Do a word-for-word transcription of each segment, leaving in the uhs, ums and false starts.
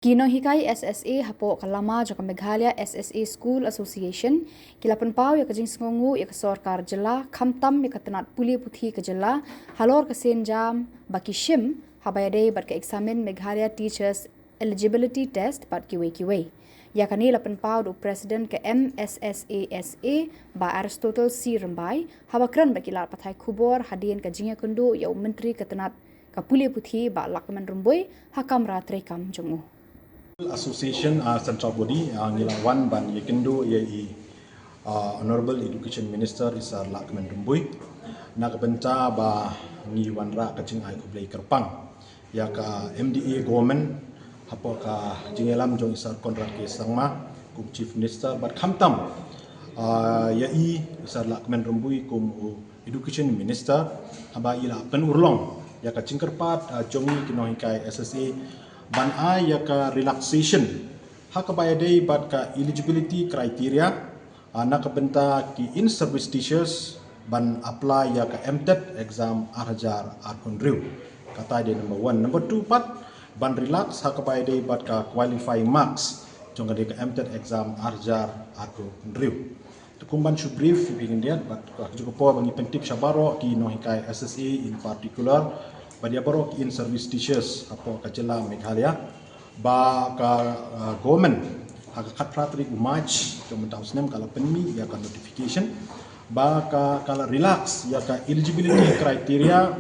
Ki nonghikai S S A hapoh ka lama jong ka Meghalaya S S A School Association ki la pynpaw ïa ka jingsngewnguh ïa ka sorkar jylla khamtam ïa ka tnat pule puthi ka jylla halor ka sienjam ba ki shim haba ïadei bad ka eksamin Meghalaya Teachers Eligibility Test bad kiwei kiwei. Ïa kane la pynpaw da u President ka M S S A S A Bah Aristotle C Rymbai haba kren bad ki lad pathai khubor hadien ka jingïakynduh ïa u Myntri ka tnat ka pule puthi Bah Lahkmen Rymbui ha kamra treikam jong u. Association, uh, Central Body, uh, ngi la wan ban ïakynduh ïa i, uh, Honorable Education Minister i Sir Lahkmen Rymbui na ka bynta ba ngi wanrah ka jingai khublei kyrpang ïa ka M D A government hapoh ka jingïalam jong i Sir Conrad K Sangma kum Chief Minister bad khamtam, uh, ïa i Sir Lahkmen Rymbui kum u Education Minister haba i la pynurlong ïa ka jingkyrpad, uh, jong ngi ki nonghikai S S A ban ai ïa ka relaxation ha kaba ïadei bad ka eligibility criteria, uh, na ka bynta ki in-service teachers ban apply ïa ka M TET exam ar hajar arphew hynriew. Kata dei number one. Number two pat, ban relax ha kaba ïadei bad ka qualifying marks jong ka dei ka M TET exam ar hajar arphew hynriew. Te kum ban shu brief ïa phi khyndiat bad ka juk ka por ba ngi pyntip sha baroh ki nonghikai S S A in particular bad ïa baroh ki in-service teachers hapoh ka jylla Meghalaya ba ka, uh, government ha ka khatphra tarik u March jong mynta u snem ka la pynmih ïa ka notification ba ka, ka la relax ïa ka eligibility criteria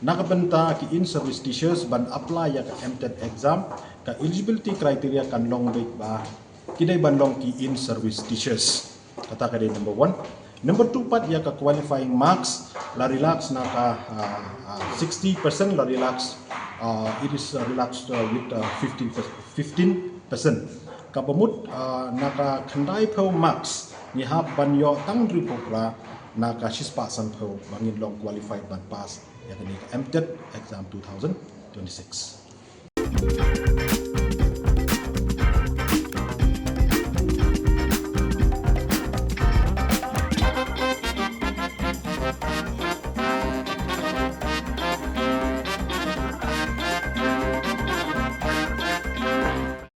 na ka bynta ki in-service teachers ban apply ïa ka M TET exam. Ka eligibility criteria kan long beit ba ki dei ban long ki in-service teachers. Kata ka dei number one. Number two pat ïa ka qualifying marks la relax na ka, uh, uh, sixty percent la relax, uh, it is, uh, relaxed, uh, with, uh, fifteen percent, fifteen percent. Kaba mut, uh, na ka khyndaiphew marks ngi hap ban ïoh tang hynriewphew phra na ka shispah sanphew ba ngin long qualified ban pass ïa kane ka M TET exam two thousand twenty-six.